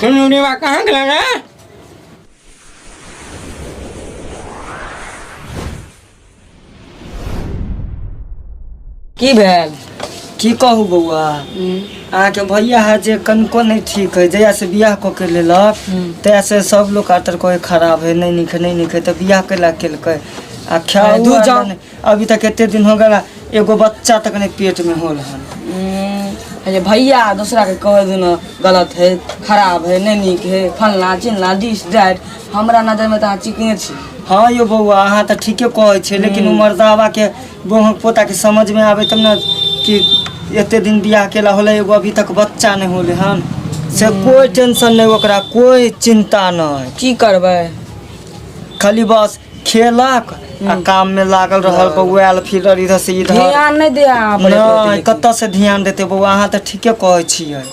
सुनू कहाँ गेल रे? की भेल? की कहू बौआ, अहाँके भैया है जे कनिको नहि ठीक है। जहिया से बियाह कऽ के लेलक तहिया से सब लोग आतर कहे खराब है, नहीं नीक है, नहीं नीक है। तऽ बियाह कैला केलकै? आ खाओ दूर जाओ। अभी तक एते दिन हो गेला, एगो बच्चा तक नहीं पेट में होल हन। अरे भैया दूसरा के कह देना गलत है, खराब है, नहीं नीक है, फलना चिलना दिस that, हमरा नजर में तऽ अहाँ चिकने छी। हाँ यो बौआ, अहाँ तऽ ठीके कहै छै, लेकिन उमर दावा के बहुक पोता के समझ में आबे तब ने कि एते दिन बियाह केला होले, एगो अभी तक बच्चा नहीं होले हन, से कोई टेंशन नहीं ओकरा, कोई चिंता नहीं। की करबै? खाली बस खेलक आ काम में लागल रहल, बौआल फिरल इधर से इधर। ध्यान नहीं दे अहाँ पर एको नहीं, रत्ती। कतऽ से ध्यान देते बौआ? अहाँ तऽ ठीके कहै छियै।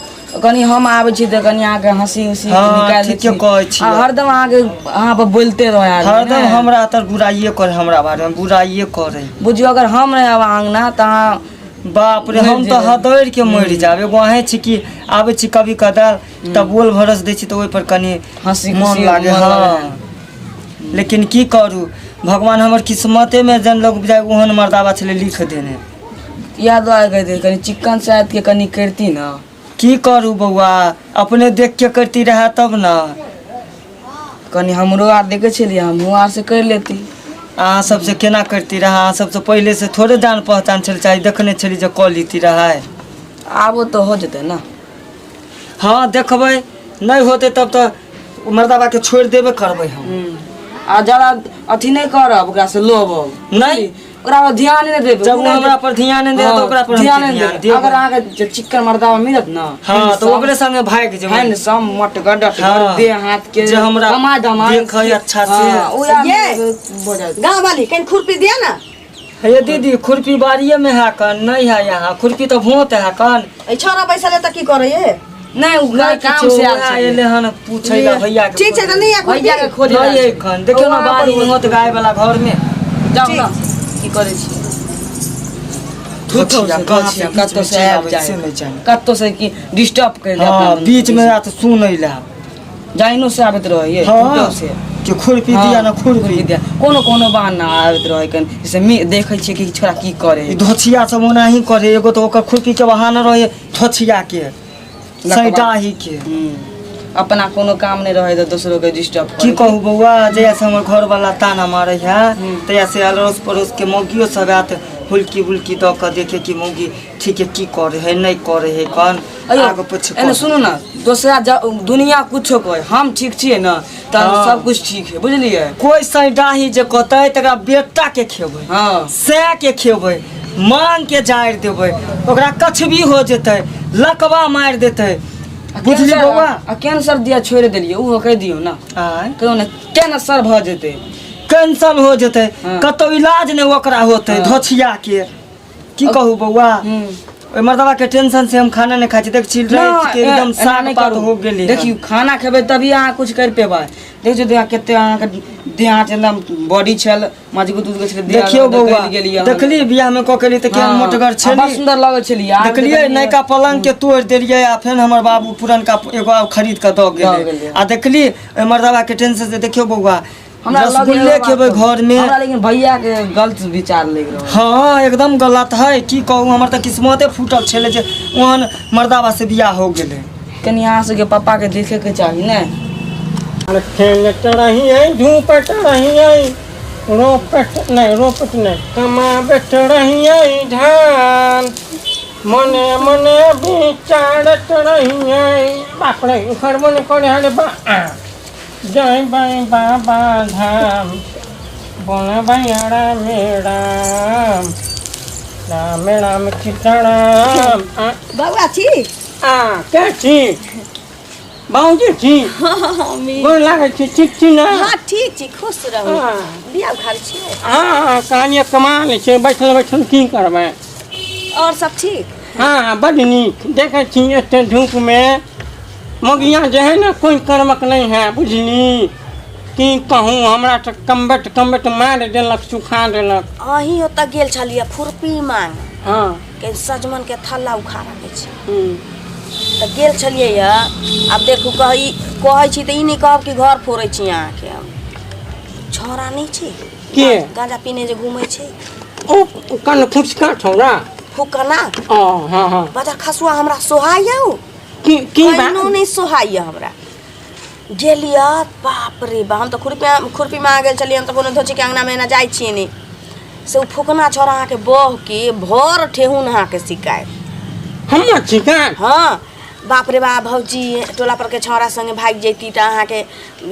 कनि हम आबै छी तऽ कनि अहाँके हँसी उसी हाँ, निकालि दै ठीके छी। कहै छियै। आ हरदम अहाँके अहाँ पर बोलिते रहै आदमी, हरदम ने? हमरा तऽ बुराइए करे, हमरा बारे में बुराइए करे। बुझियौ अगर हम नहि आब अङ्गना तऽ अहाँ बाप रे, मरि हम तऽ जेबै। हदरि के मरि जाब। एगो अहें छी कि आबै छी कभी कदाल तऽ बोल भरस दै छी तऽ ओहि पर कनि हँसी मन खुशी लागे। मन हाँ लागे। लेकिन की करू भगवान, हमर किस्मते में जन लोग जाय ओहन मर्दाबा छलै लिख देने। इएह दुआरे कहै कनि चिक्कन साइड के कनि करती ने। की करू बौआ, अपने देख के करती रहे तब ने। कनि हमरो आर देखै छलियै, हमहूँ आर से करि लेती। अहाँ सबसे केना करती रहे? अहाँ सबसे पहिले से थोड़े जान पहचान छल, चाहे देखने छली जे कऽ लेती रहे। आबो तऽ हो जेतै ने। हाँ देखबै, नहि होतै तब तऽ मर्दाबा के छोड़ि देबे करबै हम। आ ज्यादा अथी नहि करब ओकरा से लोभ नहि। ओकरा पर ध्यान नहि देबै। जब ओ हमरा पर ध्यान नहि देत, हाँ, ओकरा पर हम ध्यान की नहि ध्यान देबै? देबै? अगर अहाँके जे चिक्कन मर्दाबा मिलत ने, हाँ तऽ ओकरे संगे भागि जेबै। हैंडसम मोटगर डटगर हाँ। देह हाथ के जे हमरा कमा दमा देखै अच्छा से। हाँ, ओ आदमी ये। भऽ जायत। गाँव वाली कनि खुरपी दिया ना। हे दीदी, खुरपी बाड़िए में है कन? नहीं है यहाँ खुरपी, तऽ भोत है कन। ए छोरा बैसल है तऽ की करे ये? नहि ओ नहि काम किछो, से आयल उएह छलियै। एलै हन पूछै लए भैया के। ठीक छै तऽ नहीं है खुरपी? भैया के खोजे नहीं एखन, देखियौ ने बाड़ी में होत गाय वाला घर में। जाउ ने, की करै छी? धोतिया कहाँ से बीच कतौ में से चलि आबि आबै जाय से नहि जानि। कतौ से की डिस्टर्ब कर दे। हाँ, बीच में आत सुनै लए। जाइनो से आबैत रहै हाँ से कि खुरपी दिया ना, खुरपी दिया। कोनो कोनो बहाना आबैत रहै कन जैसे मी देखै छियै कि छोरा की करे। ई धोछिया सब ओनाही करे। एगो तऽ ओकर खुरपी के बहाना रहे धोछिया के सैटाही के। अपना कोनो काम नहि रहै तऽ दोसरो के डिस्टर्ब। की कहू बौआ, जहिया से हमर घर वाला ताना मारे है तहिया से अड़ोस पड़ोस के मौगियो सब आयत, हुलकी बुलकी दऽ कऽ देखे कि मौगी ठीक है की करे है नहीं करे है, कन आगे पीछे। एने सुनू ने, दोसरा दुनिया कुछो कहे, हम ठीक छियै ने तऽ हाँ। सब कुछ ठीक है, बुझलियै? कोई सैडाही जे कहतै तकरा बेटा के खेबै, हाँ सै के खेबै, मांग के जारि देबै ओकरा, कछबी हो जेतै, लकवा मारि देतै, बुझली बौआ? आ कैंसर दिया छोड़ि देलियै, ओहो कहि दियौ ने। आँय? कहियौ ने कैंसर भऽ जेतै। कैंसल हो जेतै। हाँ। कतौ इलाज नहि ओकरा होतै। हाँ। धोछिया के की कहू बौआ, ओहि मर्दबा के टेंशन से हम खाना नहीं खाइ छी। देख छी राति के एकदम एना साग नहि पात करू। हो गेलै हन। देखियौ, खाना खेबै तभी अहाँ कुछ करि पेबै। देखियौ देह कते अहाँके देह हाथ एकदम बॉडी छल मजबूत उजबूत छलै देह देखियौ हाथ बौआ, गलि गेलियै अहाँ। देखली बियाह में कऽ केली तऽ केहन हाँ, मोटगर आ बड़ छली। सुन्दर लगै छलियै आब देखलियै देखलियै। नयका पलंग के तोड़ि देलियै आ फेर हमर बाबू पुरनका एगो आब खरीद कऽ दऽ गेलै। गेलै। आ देखली ओहि मर्दबा के टेंशन से देखियौ बौआ, हमरा लगैए रसगुल्ले बात खेबै घर में। हमरा लेकिन भैया के गलत विचार लागि रहल। हाँ एकदम गलत है, की कहू, हमर तऽ किस्मते फूटल छलै जे ओहन मर्दाबा से बियाह हो गेलै। कनि अहाँ सबके पापा के देखे के चाही ने। अरे खेलत रहियै, धूपत रहियै, रोपत नहि, रोपत नहि, कमाबैत रहियै धान, मने मने विचारत रहियै। बाप रे, उखड़बो नहि करै हरे बा। जय बाई बाबा धाम, बोलबै रामे राम, राम राम सीताराम। आ बौआ छी? आ के छी? बाबूजी छी? गोर लागै छी। ठीक छी ने? हाँ ठीक छी, खुश रहू। हाँ। बिया उखाड़ छियै? हँ, कहलियै कमा लै छियै, बैठल बैठल की करबै। और सब ठीक? हँ, बड्ड नीक। देखै छी एते धूपमे मगिया जे है ने कोइ कर्मक नहि है, बुझली? की कहूँ, हमरा तऽ कमबेट कमबेट मारि देलक, सुखा देलक। अहीं ओतऽ गेल छलियै खुरपी मांग हाँ के सजमन के थल्ला उखाड़ऽ के छै। हूँ। तऽ गेल छलियै यऽ। आब देखू, कहै कहै छी तऽ ई नहि कहब कि घर फोड़ै छी अहाँके हम। छौड़ा नहि छै के? गाँजा पीने जे घूमै छै। ओ कन फुचका छौड़ा? फुकना। ओ हँ हँ। बजर खसुआ हमरा सोहाइए ओ। की की बात? कहिनो नहि सोहाइए हमरा। गेलियै, बाप रे बा, हम तऽ खुरपी खुरपीमे आ गेल छलियै। हम तऽ कोनो धोछीके अङ्गनामे एना जाइ छियै नहि। से ओ फुकना छौड़ा अहाँके बहके भर ठेहुन अहाँके शिकायत। हमर शिकायत? हँ, बाप रे बाप, भौजी टोला परके छौड़ा सङ्गे भागि जैती तऽ अहाँके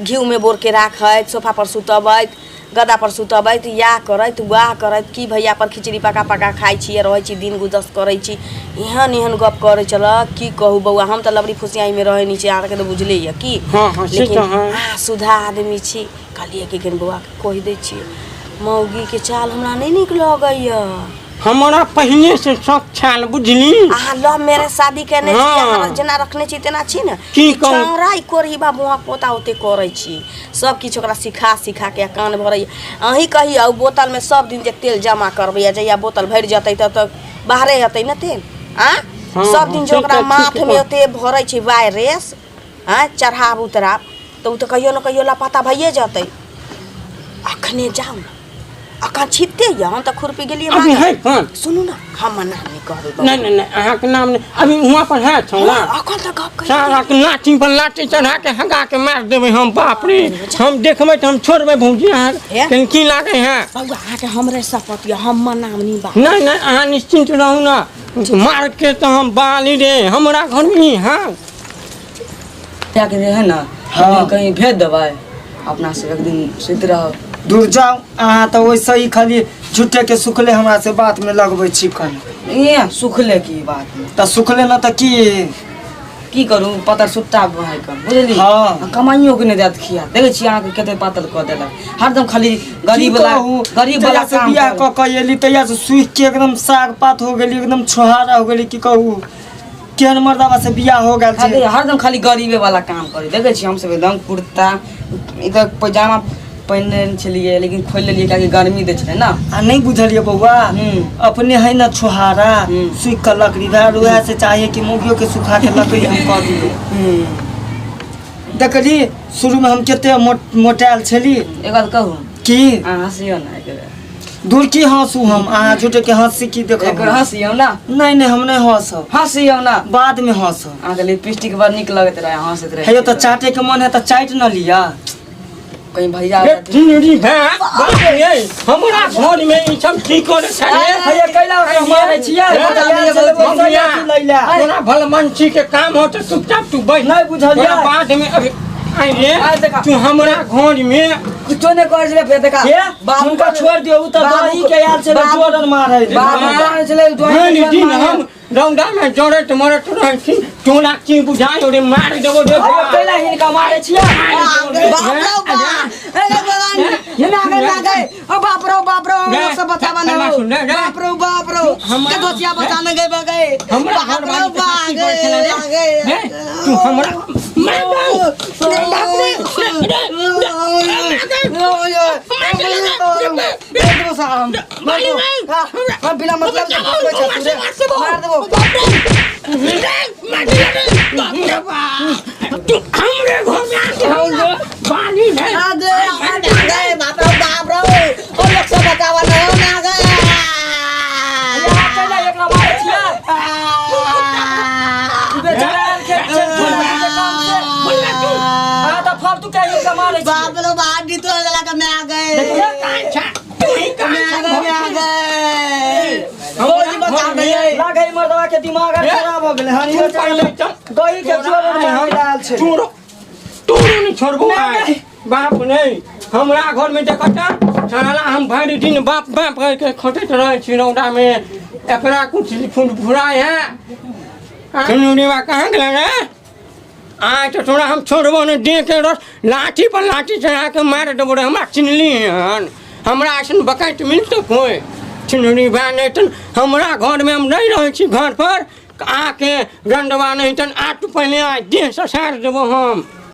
घिउमे बोरके राखैत, सोफा पर सुतबैत, गद्दा पर सुतबैत, इएह करैत वएह करैत। की भैया पर खिचड़ी पका पका खाइ छी, रहै छी, दिन गुजस करै छी। एहन एहन गप करै छलक, की कहू बौआ। हम तऽ लबड़ी फुसियाइमे रहै नहि छी, अहाँके तऽ बुझले यऽ की। हँ हँ, से लेकिन तऽ हँ। अहाँ सुधा आदमी छी। कहलियै कि कनि बौआके कहि दै छियै, मौगीके चाल हमरा नहि नीक लगैए। हमरा पहिने से शौक छल, बुझली? अहाँ लव मैरिज शादी केने छी? हँ। अहाँ जेना रखने छी तेना छी ने? की कहू? छौड़ा ई कोरही बाबू अहाँ पोता ओते करै छी, सब किछु ओकरा सिखा सिखा के कान भरैया। अहीं कहियौ, बोतलमे सब दिन जे तेल जमा करबैया, जहिया बोतल भरि जेतै तब तऽ बाहरे हेतै ने तेल? आँ? हँ, सब दिन हँ, जे से ओकरा तऽ ठीक माथमे कहै। ओते भरै छै वायरस, आँय, चढ़ाव उतराव, तऽ ओ तऽ कहियो ने कहियो लापता भइए जेतै। अखने जाउ ने, अखन छिपते यऽ। हम तऽ खुरपी गेलियै अभी मांगऽ। है कौन? सुनू ने, हमर नाम नहि कहबै बौआ। नहीं नहीं नहीं, अहाँके नाम नहि। अभी वहाँ पर है छौड़ा? हँ, अखन तऽ गप कहि। सारा के लाठी पर लाठी चढ़ा के हगा के मार देबै हम। बाप रे, हम देखबै तऽ हम छोड़बै भौजी अहाँ? हे? कनि की लागै है? बौआ, अहाँके हमरे शपथ यऽ, हमर नाम नहि बा। नहीं नहीं, अहाँ निश्चिंत रहू ने। मार के तऽ हम बाली रे, हमरा घर में ही हाँ। के जे है ने, हाँ। एक दिन कहीं भेज देबै, अपना से एक दिन सुति रहब। दूर जाउ, अहाँ तऽ वैसे ही खाली झूठे के सुखले हमरा से बात में लगबै छी कनि। ए सुखले की बात में? तऽ सुखले न तऽ की? की करू, पातर सुट्टा बहाय कऽ बुझली? हाँ। आ कमाइयो के नहि देत खिया। देखै छी अहाँके कते पातर कऽ देलक, हरदम खाली गरीब की वाला कहू, गरीब वाला जहिया से काम बियाह करू। कऽ के एली तहिया से सूखि के एकदम साग पात हो गेली, एकदम छोहारा हो गेली। की कहू, केहन मर्दाबा से बियाह हो गेल खाली छै। हरदम खाली गरीबे वाला काम करी। देखै छी, हमसब एकदम कुर्ता इधर पैजामा पहिरने छलियै, लेकिन खोलि लेलियै, कियाकि गर्मी दै छलै ने। आ नहीं बुझलियै बौआ? हम्म। अपने है न छोहारा, हम्म। सूखि के लकड़ी भए, उएह से चाहिए कि मौगियो के सुखा के लकड़ी हम कऽ दियै। देखली, शुरू में हम कते मोटायल छली। एक बात कहू? की? अहाँ हँसियौ ने एक बेर। दूर, की हंसू हम? अहाँ झूठे के हंसी की एक बेर देखब। हँसियौ ने। नहीं नहीं, हम नहीं हंसब। हँसियौ ने। बाद में हंसब। अहाँके लिपस्टिक बड़ नीक लगैत रहै, हँसैत रहै। हे, तऽ चाटे के मन है तऽ चाटि न लिअ। कहीं भैया रे चिनरी भै, बाप रे, हमरा घर में ई सब की करे छै रे? हे, कैला ओकरा मारै छियै? मम्मिया, लैला। तोरा भलमनसी के काम हो तऽ चुपचाप तू बैठ। नहि बुझलियै। तोरा बाद में अभी आइ रे। आइ देखा। तू हमरा घर में कुछो नहि करै छलै, फेर देखा। हे, बाबू हुनका छोड़ि दियौ, ओ तऽ बाबू दही के आयल छलै बाबू- जोरन मारै लए। बाबू कहै छलै भरि ज्वाइंट दिन हम रौदा में जरत मरत रहै छी, तोरा की बुझाइ रे? मार देबो रे। हे, कैला हिनका मारै छियै? बाप रे बाप, अरे भगवान, ना गए ना गए, ओ बाप रे बाप रे, रे, सब बचावा ना ना हो। सुन, रे, रे। बाप रे बाप रे, के दोसिया बचाने गए बगए। हमरा बाप घर रे वाली के बाप साथी करै छलै रे। गए। रे, तू हमरा मार दे। रे, बाप रे, रे, रे, बिना मतलब के मारबै छै तू रे। मार देबो। तू हमरे घर में आके हम बानी है। आगे आगे, बाप रे बाप रे, ओ लोग सब बचावा ना हो ना गए। कैला एकरा मारै छियै? ई बेचारा आयल खेत छै, फुलबाड़ी के काम से। अहाँ तऽ फालतू के हिनका मारै छियै। बाप रे बाप, डी तो लगा के मैं आ गए। तू ही कहाँ मैं आ गए, मैं आ गए। हमरा बचा घर में गए। लागै मर्दवा के दिमाग आर खराब हो गेलै हन। ई तू बेचारा पहिले चल। दही के जोरन मारै लए आयल छै। तोरो तोरो नहीं छोड़बो आइ। बाप नहीं, हमरा घर में देखत साला हम भरि दिन बाप बाप करके खटैत रहै छी रौदा में, एकरा कुछ फुरफुराय है। सुनू, कहाँ गेलै रे? आइ तऽ तोरा हम छोड़बो नहि। दे के रस लाठी पर लाठी चढ़ा के मारि देबो रे। हमरा चिन्हली हन? हमरा अइसन बकैत मिलतौ कोइ? चिन्हली बा नहि तऽ हमरा घरमे हम नहि रहै छी घर पर, आके रंडवा नहीं तन आ। तू पहले आ, देह ससार देबो हम।